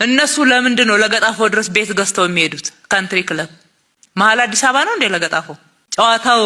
እነሱ ለምንድን ነው ለገጣፎ ድረስ ቤት ገዝተው የሚሄዱት? Country club መሀል አዲስ አበባ ነው እንዴ ለገጣፎ? ጨዋታው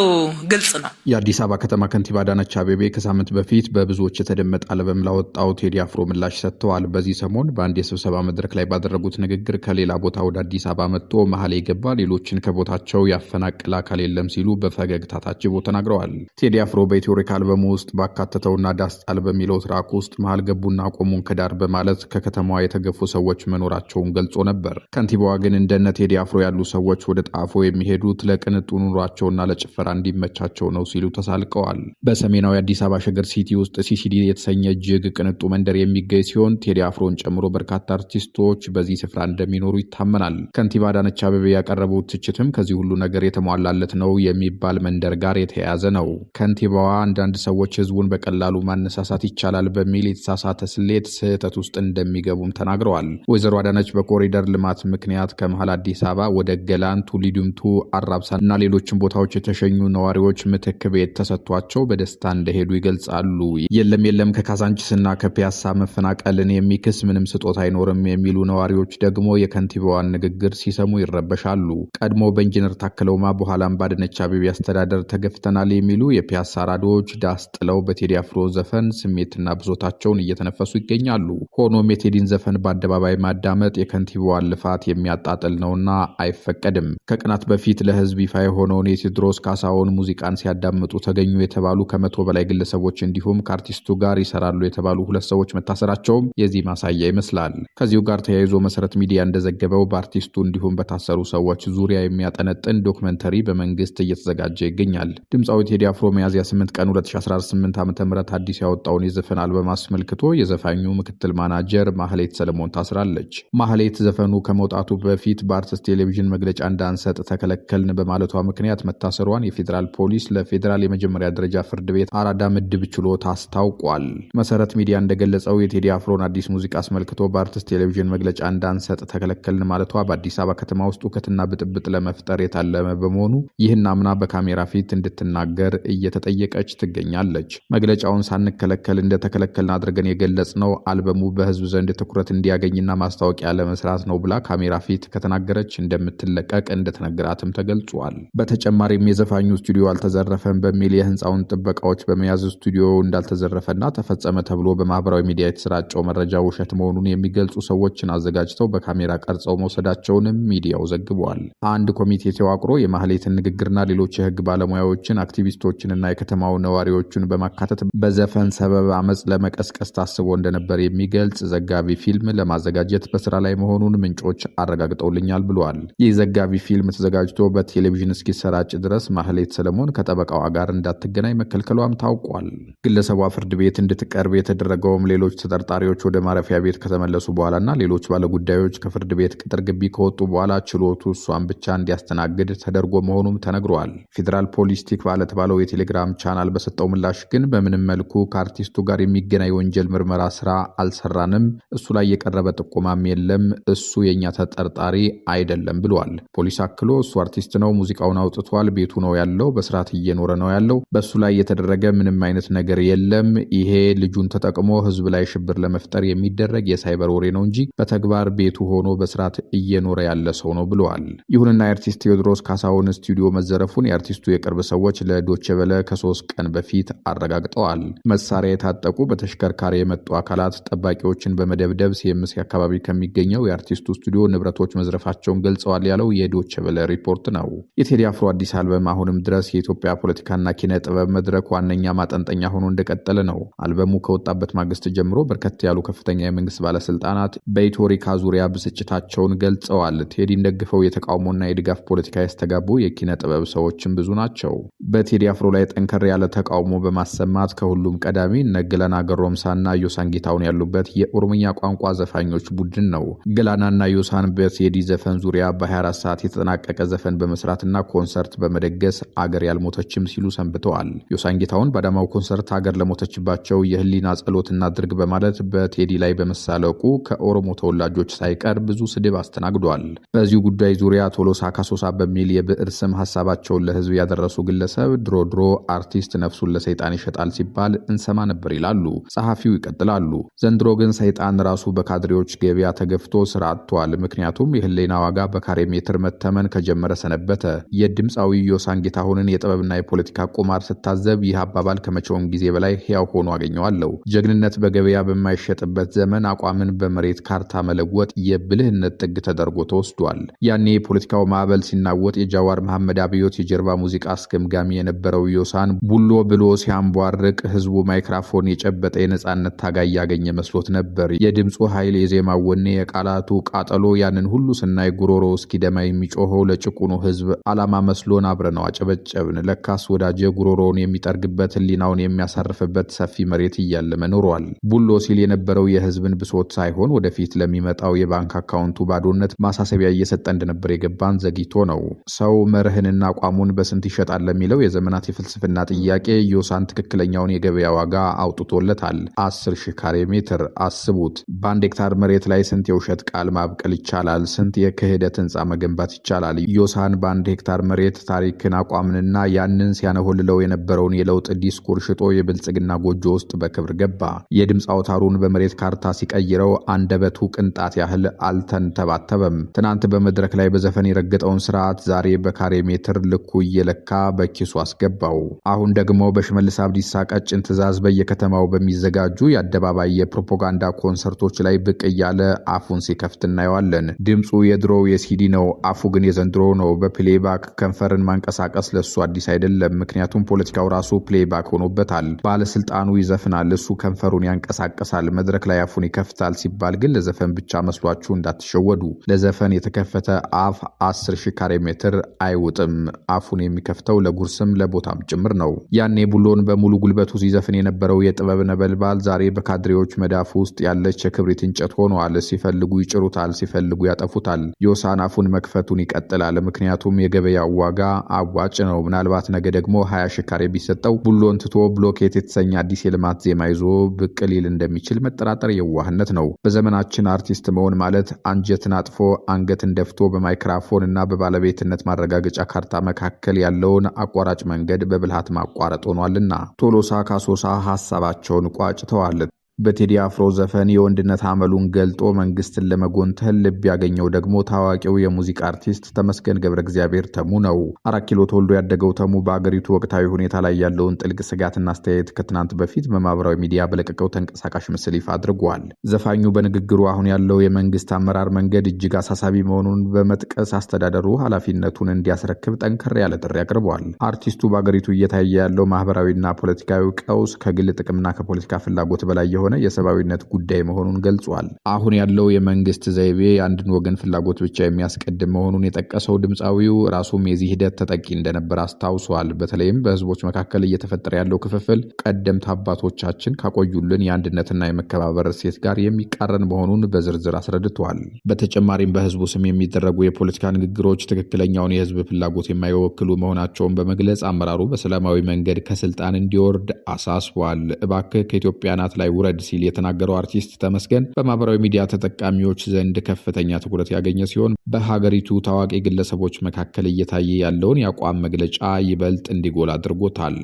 ግልጽ ነው። የአዲስ አበባ ከተማ ከንቲባ አዳነች አቤቤ ከሳምንት በፊት በብዙዎች የተደመጠ አልበም ላወጣው ቴዲ አፍሮ ምላሽ ሰጥተዋል። በዚህ ሰሞን በአንድ የስብሰባ መድረክ ላይ ባደረጉት ንግግር ከሌላ ቦታ ወደ አዲስ አበባ መጥቶ መሀል የገባ፣ ሌሎችን ከቦታቸው ያፈናቀለ አካል የለም ሲሉ በፈገግታ ታጅቦ ተናግረዋል። ቴዲ አፍሮ በኢትዮሪካ አልበሙ ውስጥ ባካተተውና ዳስ ጣል በሚለው track ውስጥ መሀል ገቡና ቆሙን ከዳር በማለት ከከተማዋ የተገፉ ሰዎች መኖራቸውን ገልጾ ነበር። ከንቲባዋ ግን እንደነ ቴዲ አፍሮ ያሉ ሰዎች ወደ ጣፎ የሚሄዱት ለቅንጡ ኑሯቸው እና ለጭፈራ እንዲመቻቸው ነው ሲሉ ተሳልቀዋል። በሰሜናዊ አዲስ አበባ ሸገር ሲቲ ውስጥ ሲሲዲ የተሰኘ እጅግ ቅንጡ መንደር የሚገኝ ሲሆን ቴዲ አፍሮን ጨምሮ በርካታ አርቲስቶች በዚህ ስፍራ እንደሚኖሩ ይታመናል። ከንቲባ አዳነች አቤቤ ያቀረቡት ትችትም ከዚህ ሁሉ ነገር የተሟላለት ነው የሚባል መንደር ጋር የተያያዘ ነው። ከንቲባዋ አንዳንድ ሰዎች ህዝቡን በቀላሉ ማነሳሳት ይቻላል በሚል የተሳሳተ ስሌት ስህተት ውስጥ እንደሚገቡም ተናግረዋል። ወይዘሮ አዳነች በኮሪደር ልማት ምክንያት ከመሀል አዲስ አበባ ወደ ገላን፣ ቱሉ ዲምቱ፣ አራብሳ እና ሌሎችም ቦታዎች የተሸኙ ነዋሪዎች ምትክ ቤት ተሰጥቷቸው በደስታ እንደሄዱ ይገልጻሉ። የለም የለም፣ ከካዛንቺስና ከፒያሳ መፈናቀልን የሚክስ ምንም ስጦታ አይኖርም የሚሉ ነዋሪዎች ደግሞ የከንቲባዋን ንግግር ሲሰሙ ይረበሻሉ። ቀድሞ በኢንጂነር ታከለ ኡማ በኋላም በአዳነች አቤቤ አስተዳደር ተገፍተናል የሚሉ የፒያሳ አራዶች ዳስ ጥለው በቴዲ አፍሮ ዘፈን ስሜትና ብሶታቸውን እየተነፈሱ ይገኛሉ። ሆኖም የቴዲን ዘፈን በአደባባይ ማዳመጥ የከንቲባዋን ልፋት የሚያጣጥል ነውና አይፈቀድም። ከቀናት በፊት ለህዝብ ይፋ የሆነውን የቴዎድሮስ ካሳሁን ሙዚቃን ሲያዳምጡ ተገኙ የተባሉ 100 በላይ ግለሰቦች እንዲሁም ከአርቲስቱ ጋር ይሰራሉ የተባሉ ሁለት ሰዎች መታሰራቸውም የዚህ ማሳያ ይመስላል። ከዚሁ ጋር ተያይዞ መሰረት ሚዲያ እንደዘገበው በአርቲስቱ እንዲሁም በታሰሩ ሰዎች ዙሪያ የሚያጠነጥን ዶክመንተሪ በመንግስት እየተዘጋጀ ይገኛል። ድምፃዊ ቴዲ አፍሮ ሚያዝያ 8 ቀን 2018 ዓ.ም አዲስ ያወጣውን የዘፈን አልበም አስመልክቶ የዘፋኙ ምክትል ማናጀር ማህሌት ሰለሞን ታስራለች። ማህሌት ዘፈኑ ከመውጣቱ በፊት በአርትስ ቴሌቪዥን መግለጫ እንዳንሰጥ ተከለከልን በማለቷ ምክንያት መታሰሯን የፌዴራል ፖሊስ ለፌዴራል የመጀመሪያ ደረጃ ፍርድ ቤት አራዳ ምድብ ችሎት አስታውቋል። መሰረት ሚዲያ እንደገለጸው የቴዲ አፍሮን አዲስ ሙዚቃ አስመልክቶ በአርትስ ቴሌቪዥን መግለጫ እንዳንሰጥ ተከለከልን ማለቷ በአዲስ አበባ ከተማ ውስጥ ሁከትና ብጥብጥ ለመፍጠር የታለመ በመሆኑ ይህን አምና በካሜራ ፊት እንድትናገር እየተጠየቀች ትገኛለች። መግለጫውን ሳንከለከል እንደተከለከልን አድርገን የገለጽነው አልበሙ በህዝብ ዘንድ ትኩረት እንዲያገኝና ማስታወቂያ ለመስራት ነው ብላ ካሜራ ፊት ከተናገረች እንደምትለቀቅ እንደተነገራትም ተገልጿል። በተጨማሪም የዘፋኙ ስቱዲዮ አልተዘረፈም በሚል የህንፃውን ጥበቃዎች በመያዝ ስቱዲዮ እንዳልተዘረፈና ተፈጸመ ተብሎ በማህበራዊ ሚዲያ የተሰራጨው መረጃ ውሸት መሆኑን የሚገልጹ ሰዎችን አዘጋጅተው በካሜራ ቀርጸው መውሰዳቸውንም ሚዲያው ዘግቧል። አንድ ኮሚቴ ተዋቅሮ የማህሌትን ንግግርና ሌሎች የህግ ባለሙያዎችን፣ አክቲቪስቶችንና የከተማው ነዋሪዎችን በማካተት በዘፈን ሰበብ አመፅ ለመቀስቀስ ታስቦ እንደነበር የሚገልጽ ዘጋቢ ፊልም ለማዘጋጀት በስራ ላይ መሆኑን ምንጮች አረጋግጠውልኛል ብለዋል። ይህ ዘጋቢ ፊልም ተዘጋጅቶ በቴሌቪዥን እስኪሰራጭ ድረስ ማህሌት ሰለሞን ከጠበቃዋ ጋር እንዳትገናኝ መከልከሏም ታውቋል። ግለሰቧ ፍርድ ቤት እንድትቀርብ የተደረገውም ሌሎች ተጠርጣሪዎች ወደ ማረፊያ ቤት ከተመለሱ በኋላና ሌሎች ባለጉዳዮች ከፍርድ ቤት ቅጥር ግቢ ከወጡ በኋላ ችሎቱ እሷን ብቻ እንዲያስተናግድ ተደርጎ መሆኑም ተነግሯል። ፌዴራል ፖሊስ ቲክቫህ ለተባለው የቴሌግራም ቻናል በሰጠው ምላሽ ግን በምንም መልኩ ከአርቲስቱ ጋር የሚገናኝ ወንጀል ምርመራ ስራ አልሰራንም፣ እሱ ላይ የቀረበ ጥቆማም የለም፣ እሱ የእኛ ተጠርጣሪ አይደለም ብሏል። ፖሊስ አክሎ እሱ አርቲስት ነው፣ ሙዚቃውን አውጥቷል፣ ቤቱ ነው ያለው፣ በስርዓት እየኖረ ነው ያለው፣ በእሱ ላይ የተደረገ ምንም አይነት ነገር የለም። ይሄ ልጁን ተጠቅሞ ህዝብ ላይ ሽብር ለመፍጠር የሚደረግ የሳይበር ወሬ ነው እንጂ በተግባር ቤቱ ሆኖ በስርዓት እየኖረ ያለ ሰው ነው ብለዋል። ይሁንና የአርቲስት ቴዎድሮስ ካሳሁን ስቱዲዮ መዘረፉን የአርቲስቱ የቅርብ ሰዎች ለዶቼ ቬለ ከ3 ቀን በፊት አረጋግጠዋል። መሳሪያ የታጠቁ በተሽከርካሪ የመጡ አካላት ጠባቂዎችን በመደብደብ ሲኤምሲ አካባቢ ከሚገኘው የአርቲስቱ ስቱዲዮ ንብረቶች መዝረፋቸውን ገልጸዋል ያለው የዶቼ ቬለ ሪፖርት ነው። የቴዲ አፍሮ አዲስ አልበም አሁንም ድረስ የኢትዮጵያ ፖለቲካና ኪነ ጥበብ መድረክ ዋነኛ ማጠንጠኛ ሆኖ እንደቀጠለ ነው። አልበሙ ከወጣበት ማግስት ጀምሮ በርከት ያሉ ከፍተኛ የመንግስት ባለስልጣናት በኢትዮሪካ ዙሪያ ብስጭታቸውን ገልጸዋል። ቴዲን ደግፈው የተቃውሞና የድጋፍ ፖለቲካ ያስተጋቡ የኪነ ጥበብ ሰዎችም ብዙ ናቸው። በቴዲ አፍሮ ላይ ጠንከር ያለ ተቃውሞ በማሰማት ከሁሉም ቀዳሚ እነ ገላና ገሮምሳና ዮሳን ጌታሁን ያሉበት የኦሮምኛ ቋንቋ ዘፋኞች ቡድን ነው። ገላናና ዮሳን በቴዲ ዘፈን ዙሪያ በ24 ሰዓት የተጠናቀቀ ዘፈን በመስራትና ኮንሰርት በመክፈት በመደገስ አገር ያልሞተችም ሲሉ ሰንብተዋል። ዮሳን ጌታሁን በአዳማው ኮንሰርት አገር ለሞተችባቸው የህሊና ጸሎት እናድርግ በማለት በቴዲ ላይ በመሳለቁ ከኦሮሞ ተወላጆች ሳይቀር ብዙ ስድብ አስተናግዷል። በዚሁ ጉዳይ ዙሪያ ቶሎሳ ካሶሳ በሚል የብዕር ስም ሀሳባቸውን ለህዝብ ያደረሱ ግለሰብ ድሮ ድሮ አርቲስት ነፍሱን ለሰይጣን ይሸጣል ሲባል እንሰማ ነበር ይላሉ። ጸሐፊው ይቀጥላሉ። ዘንድሮ ግን ሰይጣን ራሱ በካድሬዎች ገበያ ተገፍቶ ስራ አጥቷል። ምክንያቱም የህሊና ዋጋ በካሬ ሜትር መተመን ከጀመረ ሰነበተ። የድምፃዊ ዮሳን ጌታሁንን የጥበብና የፖለቲካ ቁማር ስታዘብ ይህ አባባል ከመቼውም ጊዜ በላይ ሕያው ሆኖ አገኘዋለሁ። ጀግንነት በገበያ በማይሸጥበት ዘመን አቋምን በመሬት ካርታ መለወጥ የብልህነት ጥግ ተደርጎ ተወስዷል። ያኔ የፖለቲካው ማዕበል ሲናወጥ የጃዋር መሐመድ አብዮት የጀርባ ሙዚቃ አስገምጋሚ የነበረው ዮሳን ቡሎ ብሎ ሲያንቧርቅ ህዝቡ ማይክራፎን የጨበጠ የነጻነት ታጋይ ያገኘ መስሎት ነበር። የድምፁ ኃይል፣ የዜማው ወኔ፣ የቃላቱ ቃጠሎ፣ ያንን ሁሉ ስናይ ጉሮሮ እስኪደማ የሚጮኸው ለጭቁኑ ህዝብ ዓላማ መስሎን አብረነው አጨበጨብን። ለካስ ወዳጄ ጉሮሮውን የሚጠርግበት፣ ህሊናውን የሚያሳርፍበት ሰፊ መሬት እያለመ ኖሯል። ቡሎ ሲል የነበረው የህዝብን ብሶት ሳይሆን ወደፊት ለሚመጣው የባንክ አካውንቱ ባዶነት ማሳሰቢያ እየሰጠ እንደነበር የገባን ዘግይቶ ነው። ሰው መርህንና አቋሙን በስንት ይሸጣል ለሚለው የዘመናት የፍልስፍና ጥያቄ ዮሳን ትክክለኛውን የገበያ ዋጋ አውጥቶለታል። 10,000 ካሬ ሜትር። አስቡት። በ1 ሄክታር መሬት ላይ ስንት የውሸት ቃል ማብቀል ይቻላል? ስንት የክህደት ህንፃ መገንባት ይቻላል? ዮሳን በ1 ሄክታር መሬት ታሪክን፣ አቋምንና ያንን ሲያነሆልለው የነበረውን የለውጥ ዲስኩር ሽጦ የብልጽግና ጎጆ ውስጥ በክብር ገባ። የድምፅ አውታሩን በመሬት ካርታ ሲቀይረው አንደበቱ ቅንጣት ያህል አልተንተባተበም። ትናንት በመድረክ ላይ በዘፈን የረገጠውን ስርዓት ዛሬ በካሬ ሜትር ልኩ እየለካ በኪሱ አስገባው። አሁን ደግሞ በሽመልስ አብዲሳ ቀጭን ትዕዛዝ በየከተማው በሚዘጋጁ የአደባባይ የፕሮፓጋንዳ ኮንሰርቶች ላይ ብቅ እያለ አፉን ሲከፍት እናየዋለን። ድምፁ የድሮው የሲዲ ነው፣ አፉ ግን የዘንድሮ ነው። በ playback ከንፈርን ማንቀሳቀስ ለሱ አዲስ አይደለም። ምክንያቱም ፖለቲካው ራሱ playback ሆኖበታል። ባለስልጣኑ ይዘፍናል፣ እሱ ከንፈሩን ያንቀሳቀሳል። መድረክ ላይ አፉን ይከፍታል ሲባል ግን ለዘፈን ብቻ መስሏችሁ እንዳትሸወዱ። ለዘፈን የተከፈተ አፍ 10,000 ካሬ ሜትር አይውጥም። አፉን የሚከፍተው ለጉርስም ለቦታም ጭምር ነው። ያኔ ቡሎን በሙሉ ጉልበቱ ሲዘፍን የነበረው የጥበብ ነበልባል ዛሬ በካድሬዎች መዳፍ ውስጥ ያለች የክብሪት እንጨት ሆኗል። ሲፈልጉ ይጭሩታል፣ ሲፈልጉ ያጠፉታል። ዮሳን አፉን መክፈቱን ይቀጥላል። ምክንያቱም የገበያው ዋጋ አዋጭ ነው። ምናልባት ነገ ደግሞ 20,000 ካሬ ቢሰጠው ቡሎን ትቶ ብሎኬት የተሰኘ አዲስ የልማት ዜማ ይዞ ብቅ ሊል እንደሚችል መጠራጠር የዋህነት ነው። በዘመናችን አርቲስት መሆን ማለት አንጀትን አጥፎ አንገትን ደፍቶ በማይክራፎን እና በባለቤትነት ማረጋገጫ ካርታ መካከል ያለውን አቋራጭ መንገድ በብልሃት ማቋረጥ ሆኗልና ቶሎሳ ካሶሳ ሀሳባቸውን ቋጭተዋል። በቴዲ አፍሮ ዘፈን የወንድነት አመሉን ገልጦ መንግስትን ለመጎንተል ልብ ያገኘው ደግሞ ታዋቂው የሙዚቃ አርቲስት ተመስገን ገብረ እግዚአብሔር ተሙ ነው። 4 ኪሎ ተወልዶ ያደገው ተሙ በአገሪቱ ወቅታዊ ሁኔታ ላይ ያለውን ጥልቅ ስጋትና አስተያየት ከትናንት በፊት በማህበራዊ ሚዲያ በለቀቀው ተንቀሳቃሽ ምስል ይፋ አድርጓል። ዘፋኙ በንግግሩ አሁን ያለው የመንግስት አመራር መንገድ እጅግ አሳሳቢ መሆኑን በመጥቀስ አስተዳደሩ ኃላፊነቱን እንዲያስረክብ ጠንከር ያለ ጥሪ አቅርቧል። አርቲስቱ በአገሪቱ እየታየ ያለው ማህበራዊና ፖለቲካዊ ቀውስ ከግል ጥቅምና ከፖለቲካ ፍላጎት በላይ የሆነ የሰብአዊነት ጉዳይ መሆኑን ገልጿል። አሁን ያለው የመንግስት ዘይቤ የአንድን ወገን ፍላጎት ብቻ የሚያስቀድም መሆኑን የጠቀሰው ድምፃዊው ራሱም የዚህ ሂደት ተጠቂ እንደነበር አስታውሷል። በተለይም በህዝቦች መካከል እየተፈጠረ ያለው ክፍፍል ቀደምት አባቶቻችን ካቆዩልን የአንድነትና የመከባበር እሴት ጋር የሚቃረን መሆኑን በዝርዝር አስረድቷል። በተጨማሪም በህዝቡ ስም የሚደረጉ የፖለቲካ ንግግሮች ትክክለኛውን የህዝብ ፍላጎት የማይወክሉ መሆናቸውን በመግለጽ አመራሩ በሰላማዊ መንገድ ከስልጣን እንዲወርድ አሳስቧል። እባክህ ከኢትዮጵያ አናት ላይ ውረድ ሲል የተናገረው አርቲስት ተመስገን በማህበራዊ ሚዲያ ተጠቃሚዎች ዘንድ ከፍተኛ ትኩረት ያገኘ ሲሆን በሀገሪቱ ታዋቂ ግለሰቦች መካከል እየታየ ያለውን የአቋም መግለጫ ይበልጥ እንዲጎላ አድርጎታል።